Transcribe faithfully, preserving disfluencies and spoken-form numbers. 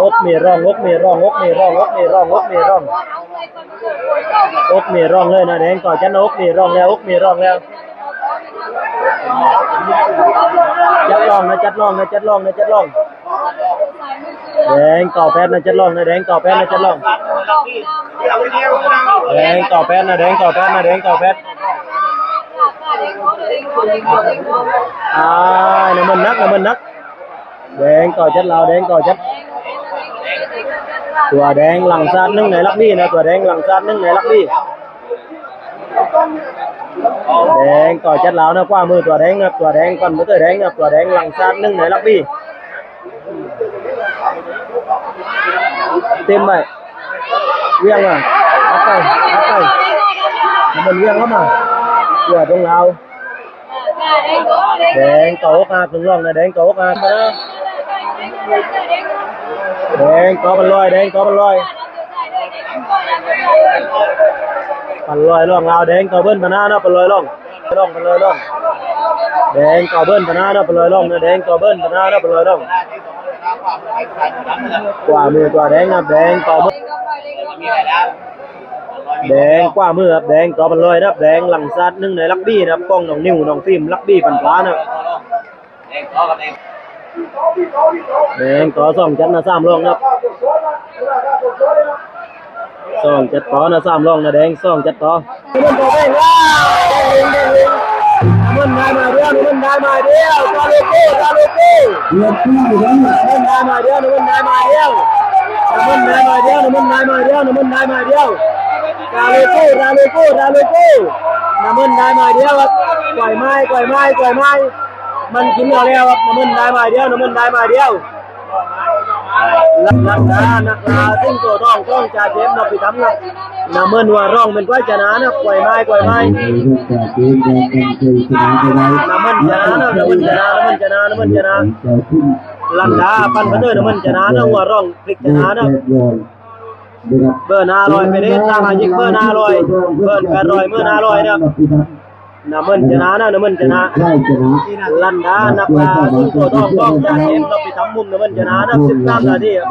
หกเมตรร่อง หกเมตรร่อง หกเมตรร่อง หกเมตรร่อง หกเมตรร่อง หกเมตรร่องเลยนะ แดงเก้าจั๊ดนะ หกเมตรร่องแล้ว หกเมตรร่องแล้ว จั๊ดร่องนะ จั๊ดร่องนะ จั๊ดร่องนะ จั๊ดร่อง แดงเก้าแปดนะ จั๊ดร่องนะ แดงเก้าแปดนะ จั๊ดร่อง แดงเก้าแปดนะ แดงเก้าแปดนะ แดงเก้าแปด อ้าย น้ำเงินหนัก น้ำเงินหนัก แดงเก้าจั๊ดลาว แดงเก้าจั๊ด ตั๋วแดงหลังซาดนึ่งในลักบี้นะ ตั๋วแดงหลังซาดนึ่งในลักบี้ แดงเก้าจั๊ดลาวนะ ขวามือตั๋วแดงนะ ตั๋วแดงก่อน ตั๋วแดงนะ ตั๋วแดงหลังซาดนึ่งในลักบี้ เต็มไป เวียงมา อัดไป อัดไป มันเวียงเข้ามา ตั๋วตรงลาว แดงเก้าหกห้า ขึ้นร่องนะ แดงเก้าหกห้า นะ แดงเก้าพันร้อย แดงเก้าพันร้อย พันร้อยร่องลาว แดงเก้าเบิ้ลพนานะ พันร้อยร่อง ร่อง พันร้อยร่อง แดงเก้าเบิ้ลพนานะ พันร้อยร่องนะ แดงเก้าเบิ้ลพนานะ พันร้อยร่อง ขวามือตั๋วแดงนะ แดงเก้าเบิ้ล แดงขวามือครับ แดงเก้าพันร้อยนะครับ แดงหลังซาดนึ่งในลักบี้นะครับ ของน้องนิว น้องฟิล์ม ลักบี้ปันฟ้านะครับ แดงต่อสองจั๊ดนะ สามร่องนะครับ สองจั๊ดต่อนะ สามร่องนะ แดงสองจั๊ดต่อ น้ำเงินได้มาเดียว น้ำเงินได้มาเดียว ตาโลโก้ ตาโลโก้ น้ำเงินได้มาเดียว น้ำเงินได้มาเดียว น้ำเงินได้มาเดียว น้ำเงินได้มาเดียว น้ำเงินได้มาเดียว ตาโลโก้ ตาโลโก้ ตาโลโก้ น้ำเงินได้มาเดียวครับ ปล่อยไม้ ปล่อยไม้ ปล่อยไม้ มันกินเอาแล้วครับ น้ำเงินได้มาเดียว น้ำเงินได้มาเดียว ลักษณะนักล่าสิงโตทองของจ่าเจมส์นพิธรรมครับ น้ำเงินว่าร่องเป็นควายชนะนะ ปล่อยไม้ ปล่อยไม้ น้ำเงินชนะนะ น้ำเงินชนะ น้ำเงินชนะ น้ำเงินชนะ ลันดาปันกระเตอร์ น้ำเงินชนะนะ ว่าร่องพลิกชนะนะ เบอร์หน้าลอยไปเลย ตามมายิกเบอร์หน้าลอย เบอร์แปดร้อย เบอร์หน้าลอยนะครับ น้ำเงินชนะนะ น้ำเงินชนะ ลันดานักล่าสิงโตทองของจ่าเจมส์นพิธรรมมุม น้ำเงินชนะนะ สิบสามนาทีครับ